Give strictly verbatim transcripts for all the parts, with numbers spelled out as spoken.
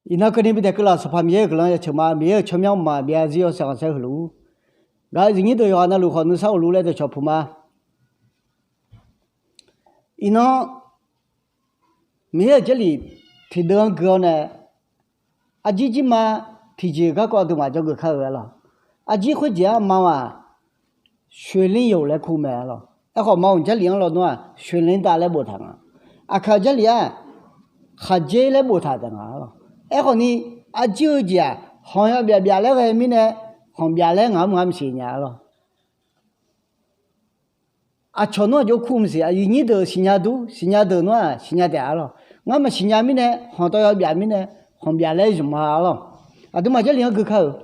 Iqnan keuvni bi daeq keuv laf, Sanqpaq Miqyaer-euq guiqlanq ya ceuq ma. Miqyaer-euq tsawrmyanr mqmaq byav zir-awr saeqghanq saer heulof-ur. Gaq-eu zifnyir deuq yawqghaq navluf khawf nuisar ghofluf laer dawqcawq puq ma. Iqnan Miqyaer-euq Jarlif tiqdeuv-anr gui-awr nae, arjir jirma tiqjeq-euq garkawv aqduimaf jawrgeuf kar-eu arlawq. Arjir khoerjeq-anr ma-aq, 水灵油 laer kur mae arlawq. Aerkhawf, ma-euq Jarlif-anr lawnmr-aq, 水灵大 laer boftaq nga. Aqkaq Jarlif-aq, khaqdzer laer boftaq taef nga arlawq. Aerkhawf ni, arjir heujeq-aq, khanq yawbyaf byaf laer ghae mirnae, khanq byaf laer ngaq-anr maqsiq nya arlawq. Aqcawq nar-aq jawr kur maqsiq, aqyuif nyir deuq siqnya dur, siqnya deuq nar-aq siqnya taef arlawq. Ngar maqsiq nya mirnae, khanq tawv yawbyaf mirnae, khanq byaf laer zmq ma arlawq. Aqduimaf Jarlif-anr gui kar-euq.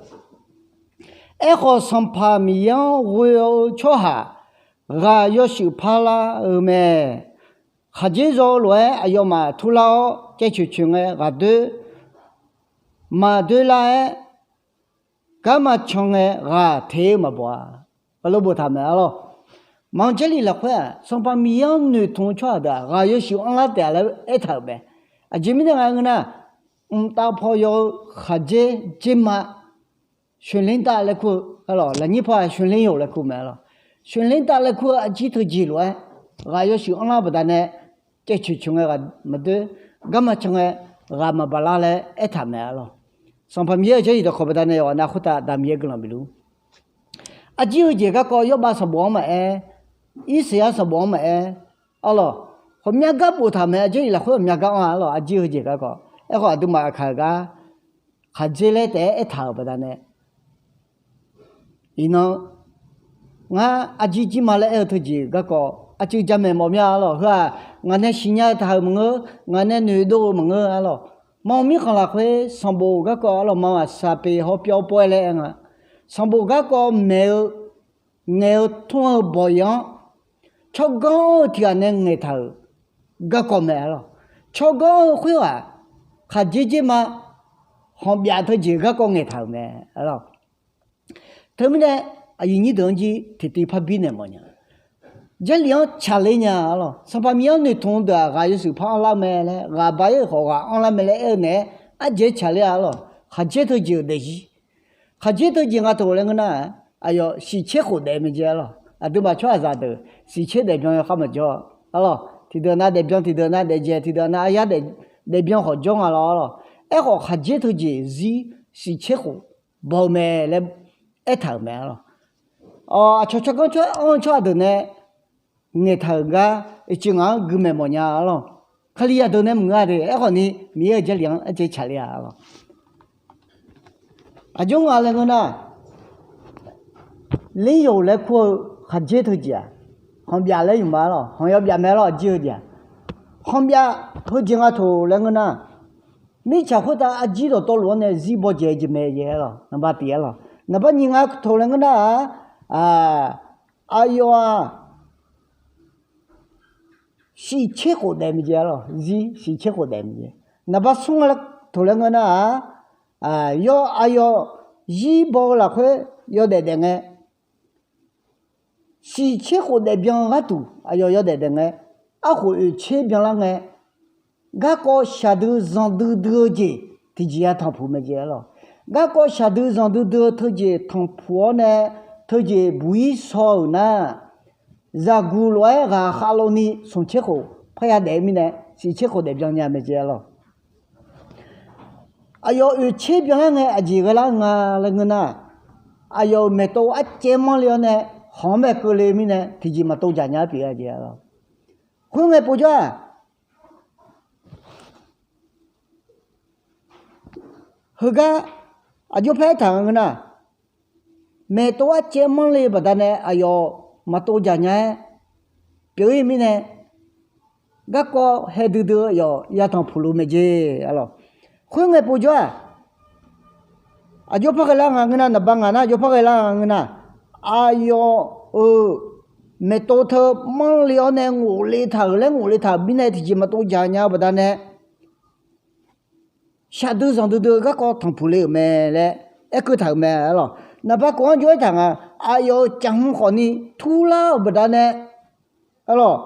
Aerkhawf, Sanqpaq Miqyaer-anr ghoe-eu tsawrhaq ghaq yawshuif parlar-eu mae. Khaqdzer zaw-eu lof-aer aqyawfmaf turlar-awr, caevcoeq coeq ngae ghaq doer, maqdoer lar-aer, garma can ngae ghaq teq-eu maqbaw-a. Aqlawr boftaq mae arlawq. Maqanr Jarlif lafkhoer-aq, Sanqpaq Miqyaer-anr noeqtmq-eu tsawrhaq deuq-aq, ghaq yawshuif anrlar taef-a laer aertaq-euq mae. Aqjeq mirnae nga ngeur nar, mqtav paw yaw-eu khaqdzer dzer ma, 水灵大 laer kur-eu arlawq, lafnyir paw-aq 水灵油 laer kur mae arlawq. 水灵大 laer kur-eu arjir teujeq lof-aer, ghaq yawshuif anrlar-eu baqdanae, caevcoeq coeq ngae ghaq maqdoer, garma can ngae ghaq maqbaq lar laer aertaq mae arlawq. Sanqpaq Miqyaer-euq Jarlif dawqkawq baqdanae yawqghaq nav khoertav Aqda Miqyaer guiqlanq bifluf. Arjir heujeq garkawv Yawrbav sanqbof-anr maqaer, Irsaqyar sanqbof-anr maqaer arlawq, ghawqmya gar boftaq mae. Jarlif lafkhoer ghawqmya gar anr-a arlawq, arjir heujeq garkawv. Aerkhawf, aqduimaf aqkaq-euq gar khaqdzer laer taef-aer aertaq-euq baqdanae, iqnan, ngar arjir jirma laer aer-eu teujeq garkawv arcuiv jamaeq mawf mya arlawq. Heu-aq, ngaq nae siqnya-eu taq-euq maqngeur, ngaq nae noeqdov-eu maqngeur arlawq. Maqanr mirkhanq lafkhoer sanqbof garkawv arlawq, maqmaf saqpeq hawpyawv pawv-aer laer aer nga. Sanqbof garkawv maeq-eu, ngaeq-eu tmr-eu bawq-iq-anr, tsawrganr-eu tiq ghaq nae ngaeqtaq-euq garkawv mae arlawq. Tsawrganr-eu khoerghaq khaqdzer dzer ma, khanqbyaf teujeq garkawv ngaeqtaq-euq mae arlawq. Teumirnae, aqyuif nyir deuq-anr jir tiqtiv parbi naeq mawfnya. Jarlif-anr tsaqler nya arlawq. Sanqpaq Miqyaer-anr noeqtmq-eu deuq-aq, ghaq yawshuif par anrlar mae laer, ghaq ba-ir-euq khawf ghaq anrlar mae laer aer-eu naeq-aer, ardzaeq-aer tsaqler-a arlawq. Khaqdzer teujeq-euq daefzir, khaqdzer teujeq nga toq laer ngeur nar-aq, aqyawf shiqtser khof daef mae jeq arlawq. Aqduimaf tsawrhaqzaq deuq shiqtser daefbyan yawkhav maqjawr arlawq. Tiqdeuq nav daefbyan, tiqdeuq nav daefdzaeq, tiqdeuq nav aryar daefbyan khawf jawr nga lawr arlawq. Aerkhawf, khaqdzer teujeq zir shiqtser khof baw-eu mae laer aertaq-euq mae arlawq. Aqcawq tsawrganr tsawr-anr-eu tsawrhaq deuq nae ngaeqtaq-euq gar, iqcuiv ngaq-anr gui maeq mawfnya arlawq. Kalizaq deuq nae maqngeur-a de. Aerkhawf ni, Miqyaer-euq Jarlif-anr ardzaeq-aer tsaqler-a arlawq. Aqjox nga laer ngeur nar, 灵油 laer kur-eu khaqdzer teujeq-aq, khanqbyaf laer yawqma arlawq, khanq yawbyaf mae arlawq, arjir heujeq-aq. Khanqbyaf heujeq nga toq laer ngeur nar, mirtsaq khoertav arjir dawqtawvluf-anr nae zir baw dzaeq-eu jeq mae jeq arlawq, naqba tiq arlawq. Naqba nyiq nga toq laer ngeur nar-aq, aqyawf-aq, shiqtser khof daef mae jeq arlawq, zir shiqtser khof daef mae jeq. Naqba smr nga toq laer ngeur nar-aq, yawr aqyawf zir baw-eu lafkhoer yawdaef daef ngae, shiqtser khof daefbyan-eu gharduq aqyawf yawdaef daef ngae, arkhof oeqtser byanlar ngae, garkawv shaqdui zanqdui dui-eu jeq tiqjeq ya tanqpuq mae jeq arlawq. Garkawv shaqdui zanqdui dui-eu teujeq tanqpuq-awr nae, teujeq buq-ir shaw-euq nar, zaqguq lof-aer ghaqkhav lov ni smqtser khof parya daef-eu mirnae, shiqtser khof daefbyan nya mae jeq arlawq. Aqyawf oeqtser byanlar ngae aqjeq ghaelar nga laer ngeur nar, aqyawf-euq maeqtov arcaev manrle-awr nae khanq-anr bae keuvle mirnae tiqjeq maqtov dzaq nya-aer pyeuf-a jeq arlawq. Khoerngae povjawr-aq, heugar aqjox par aertaq nga ngeur nar, maeqtov arcaev manrle-eu baqdanae aqyawf maqtov dzaq nya-aer pyeuf-ir mirnae, garkawv haedui dui-eu yawf ya tanqpuq luf mae jeq arlawq. Khoerngae povjawr-aq, aqjox par ghaelar nga ngeur nar, naqba ngaq nar aqjox par ghaelar nga ngeur nar, aqyawf-euq maeqtov teu manrle-awr nae ngofle taq-euq laer ngofle taq-euq mirnae tiqjeq maqtov dzaq nya-eu baqdanae, shaqdui zanqdui dui-eu garkawv tanqpuq le-euq mae laer aerkeuv taq-euq mae arlawq. Naqba kof-anr jov-aer taq nga, aqyawf-euq caqhm khawfni turlar-euq baqdanae arlawq.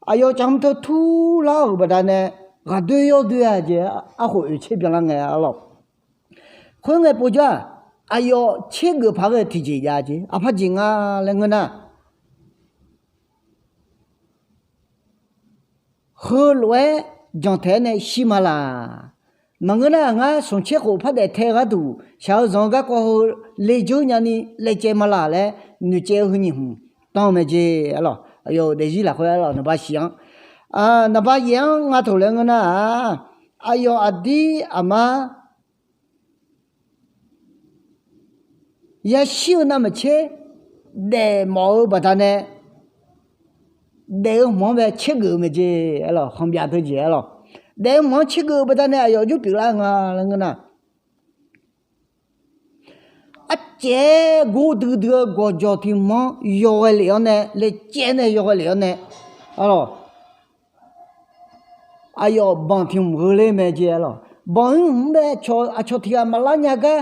Aqyawf-euq caqhm teu turlar-euq baqdanae, ghaqdoer yawdoer-a jeq, arkhof oeqtser byanlar ngae arlawq. Khoerngae povjawr-aq, aqyawf tsergeuf paq-aer ghae tiqjeq jav jeq, aqpaq jeq nga laer ngeur nar, heulof-aer jantaeq-aer nae shir ma laq. Maqngeur nar, ngar smq tser khof par daef tae-eu gharduq, shaq-eu zanq-eu garkawv heu lejeur nyani laejae ma laq laer noeqcaev-eu heu nyiq hmq dan-eu mae jeq arlawq. Aqyawf-euq daefzir lafkhoer arlawq, naqba shiq-anr, naqba yaef-anr nga taq laer ngeur nar-aq, aqyawf aqdir aqmar yashir-eu navmaqtser daefmawf-eu baqdanae daef-eu hmq-anr bae tsergeuf-eu mae jeq arlawq. Khanqbyaf teujeq arlawq, daef-eu hmq-anr tsergeuf-eu baqdanae aqyawf jawr pyeuflar-eu nga laer ngeur nar, arcaef-aer gor duidui-eu gawqjawq tiq hmq-anr yawghae lef-awr nae, laejae nae yawghae lef-awr nae arlawq, aqyawf banq tiq hmq gheu ler mae jeq arlawq. Banq-ir hmq-anr bae aqcawq tiq ghaq maqlar nya gar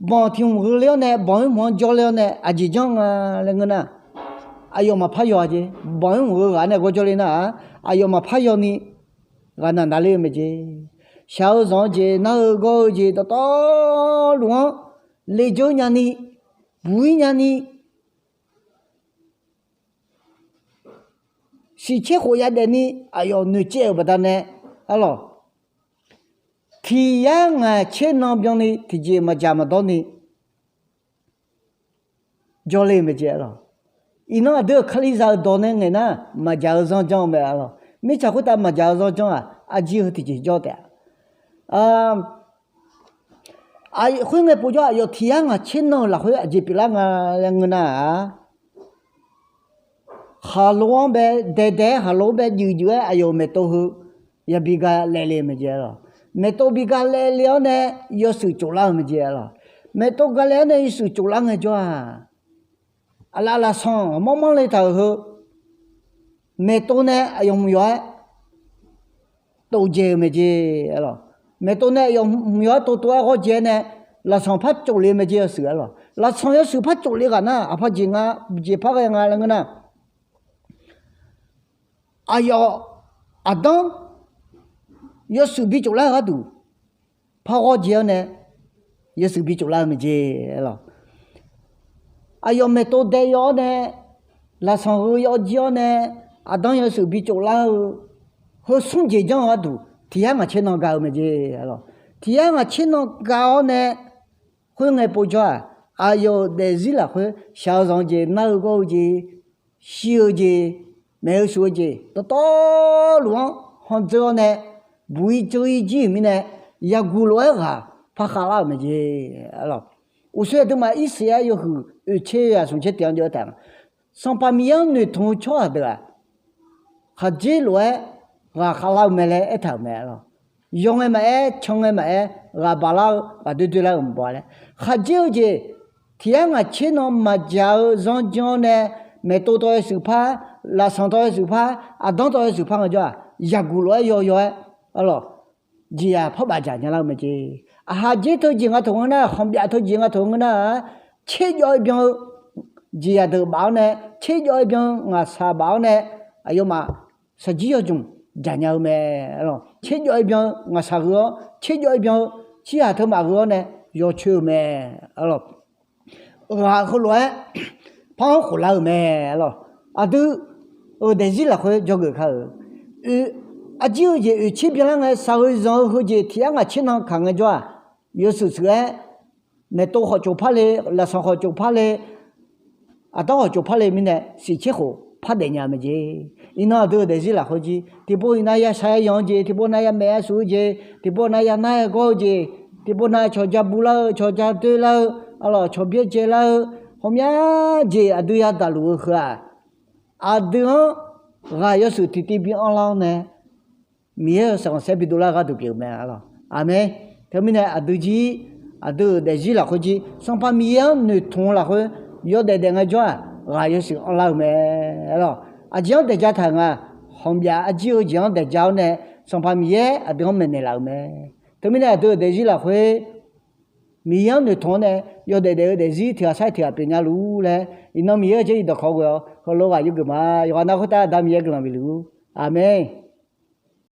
banq tiq hmq gheu ler-awr nae, banq-ir hmq-anr jawrler-awr nae aqjeq janr nga laer ngeur nar, aqyawf maqpar yaw-a jeq. Banq-ir hmq gheu ghaq nae gawr jawrler nar-aq, aqyawf maqpar yawni ghaq naq naqler-eu mae jeq. Shaq-eu zanq-eu jeq, nar-eu gawr-eu jeq dawqtawvluf-anr lejeur nyani, buq-ir nyani, siqtser khof yadaef ni aqyawf noeqcaev-euq baqdanae arlawq, tiq yar ngaq tser nan byanni tiqjeq maqdzaq maqdawr ni jawrler-eu mae jeq arlawq. Iqnan aqdui-euq Kalizaq-euq dawq nae ngaeq nar, maqdzaq-eu zanr janr-eu mae arlawq. Mirtsaq khoertav maqdzaq-eu zanr janr-aq, arjir heu tiqjeq jawr taef-a. Khoerngae povjawr aqyawf tiq yar ngaq tser nan-euq lafkhoer aqjeq pyeuflar nga laer ngeur nar-aq, khaqlo-anr bae daedae-aer, khaqlo-anr bae juif juif-aer aqyawf-euq maeqtov heu yabi ga laev le mae jeq arlawq. Maeqtov bi ga laev le-awr nae yawshuif tsoflar-eu mae jeq arlawq. Maeqtov ga laev-awr nae yawshuif tsoflar ngaejawr-aq, aqlaf lafsanq mawrmanr le taq-euq heu maeqtov nae aqyawf hmq yawq-aer tov dzae-eu mae jeq arlawq. Maeqtov nae aqyawf hmq yawq-aer tov tov-aer ghawr dzae-aer nae lafsanq par tsofle mae jeq yawshuif arlawq. Lafsanq yawshuif par tsofle ghaq nar, aqpaq jeq nga, jeq par ghae nga laer ngeur nar, aqyawf aqdanr yawshuif bi tsoflar-eu gharduq par ghawr dzae-awr nae yawshuif bi tsoflar-eu mae jeq arlawq. Aqyawf maeqtov dae yaw-awr nae, lafsanq gheu yaw jir-awr nae, aqdanr yawshuif bi tsoflar-eu heu smr jeq janr-eu gharduq tiq yar ngaq tser nan ga-eu mae jeq arlawq. Tiq yar ngaq tser nan ga-awr nae, khoerngae povjawr-aq, aqyawf-euq daefzir lafkhoer shaq-eu zanq-eu jeq, nar-eu gawr-eu jeq, shir-eu jeq, maeq-eu shuf-eu jeq dawqtawvluf-anr handzeur-awr nae, buq-ir dzeur-ir jir-euq mirnae, yaguq lof-aer ghaq par khavlar-euq mae jeq arlawq. Uqshoe aqduimaf Irsaqyar yawhuiq oeqtser yaq smq tser tiq-anr jov-aer taef nga, Sanqpaq Miqyaer-anr noeqtmq-eu tsawrhaq deuq-aq, khaqdzer lof-aer ghaq khavlar-eu mae laer aertaq-euq mae arlawq. Yawngae maqaer, can ngae maqaer, ghaq baqlar-eu, ghaq doer doer lar-eu maqbaw laer. Khaqdzer-eu jeq, tiq yar ngaq tser nan maqdzaq-eu zanr janr-awr nae, maeqtov tawv yawshuif par, lafsanq tawv yawshuif par, aqdanr tawv yawshuif par ngaejawr-aq, yaguq lof-aer yawyaw-aer arlawq, jeqzaq parbaf dzaq nya lar-eu mae jeq. Aqhaq dzer teujeq nga taq ngeur nar, khanqbyaf teujeq nga taq ngeur nar-aq, tserjawv-aer byan-eu jeqzaq deuq baf-awr nae, tserjawv-aer byan-eu ngaqshaq baf-awr nae, aqyawfmaf shaqjir yawjmq dzaq nya-eu mae arlawq. Tserjawv-aer byan-eu ngaqshaq gheu-awr, tserjawv-aer byan-eu tsirhaq teumaf gheu-awr nae yawcoer-eu mae arlawq. Ghaq heulof-aer par-anr khoflar-euq mae arlawq. Aqdui-euq daefzir lafkhoer dzawgeuf kar-euq, arjir-eu jeq oeqtser byanlar ngae, shaqghoe zanq-eu heujeq tiq yar ngaq tser nan kaq ngaejawr-aq, yawshuif shuif-aer maeqtov khawf tsof par le, lafsanq khawf tsof par le, aqdanr khawf tsof par le mirnae, siqtser khof par daef nya mae jeq. Iqnan aqdui-euq daefzir lafkhoer jir, tiqpov iqnan ya shaq-aer yanq-eu jeq, tiqpov nav ya maef-aer shuf-eu jeq, tiqpov nav ya nar-aer gawr-eu jeq, tiqpov nav cawq ja bu lar-eu, cawq ja doer lar-eu, arlawq cawq byaerdzae lar-eu, ghawqmya jeq aqdui yadaq luf-eu heu-aq, aqdui-anr ghaq yawshuif tiqtiv bi anrlar-awr nae, Miqyaer-euq shaqkhanqsaer bi dovlar-eu gharduq pyeuf-eu mae arlawq. Aqmeq. Teumirnae aqdui jir, aqdui-euq daefzir lafkhoer jir, Sanqpaq Miqyaer-anr noeqtmq-eu lafkhoer yawdaef daef ngaejawr-aq, ghaq yawshuif anrlar-eu mae arlawq. Aqjeq-anr daeq ja taq-euq nga, khanqbyaf arjir-eu jeq-anr daeq ja-awr nae, Sanqpaq Miqyaer aqdui-anr maeqnaeq laf-euq mae. Teumirnae aqdui-euq daefzir lafkhoer Miqyaer-anr noeqtmq-awr nae yawdaef daef-eu daefzir tiq ghaq sar-iq tiq ghaq pyeuf nya luf-ur laer, iqnan Miqyaer-euq jarlif dawqkawq ghoe-awr heulof ghaq yur geuf ma. Yawqghaq nav khoertav Aqda Miqyaer guiqlanq bif luf-ur. Aqmeq.